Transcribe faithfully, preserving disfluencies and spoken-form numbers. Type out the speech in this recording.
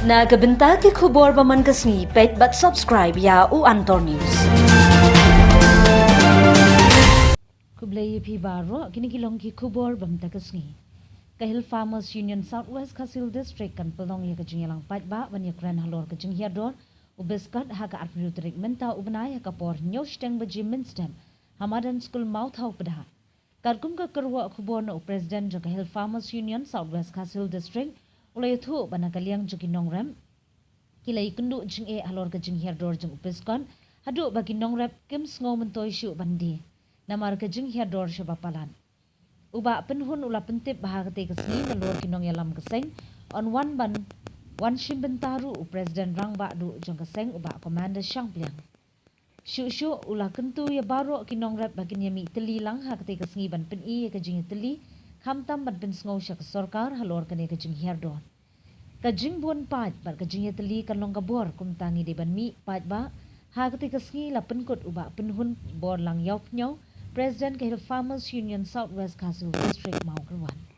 Na ka bynta ki khubor ba man ka sngi, peit bad subscribe ïa u Antor News. Khublei ïa phi baroh, kine ki long ki khubor ba mynta ka sngi. Ka Hill Farmers Union South West Khasi Hills District kan pynlong ïa ka jingïalang paidbah ban ïakren halor ka jinghiar dor u biskot ha ka arphew tarik mynta u bnai ha ka por hynñiew shiteng baje mynstep ha madan skul Mawthaw Pdeng. Katkum ka kyrwoh khubor na u President jong ka Hill Farmers Union South West Khasi Hills District, u la ïathuh ba na ka liang jong ki nongrep ki la ïakynduh jingeh halor ka jinghiar dor jong u biskot, haduh ba ki nongrep kim sngew myntoi shuh ban die namar ka jinghiar dor shaba palat. U Bah Pynhun u la pyntip ba ha katei ka sngi nalor ki nongïalam ka seng yn wan ban wan shim bynta ruh u President Rangbah Duh jong ka seng, u Bah Commander Shangpliang. Shuh shuh u la kyntu ïa baroh ki nongrep ba kin ïamih tylli lang ha katei ka sngi ban pyni ïa ka jingïatylli, khamtam ban pynsngew sha ka sorkar halor kane ka jinghiar dor. Ka jingbun paid bad ka jingïatylli kan long ka bor, kumta ngi dei ban mih paidbah ha katei ka sngi, la pynkut u Bah Pynhun Borlang Ïawphniaw, President ka Hill Farmers Union South West Khasi Hills District Mawkyrwat.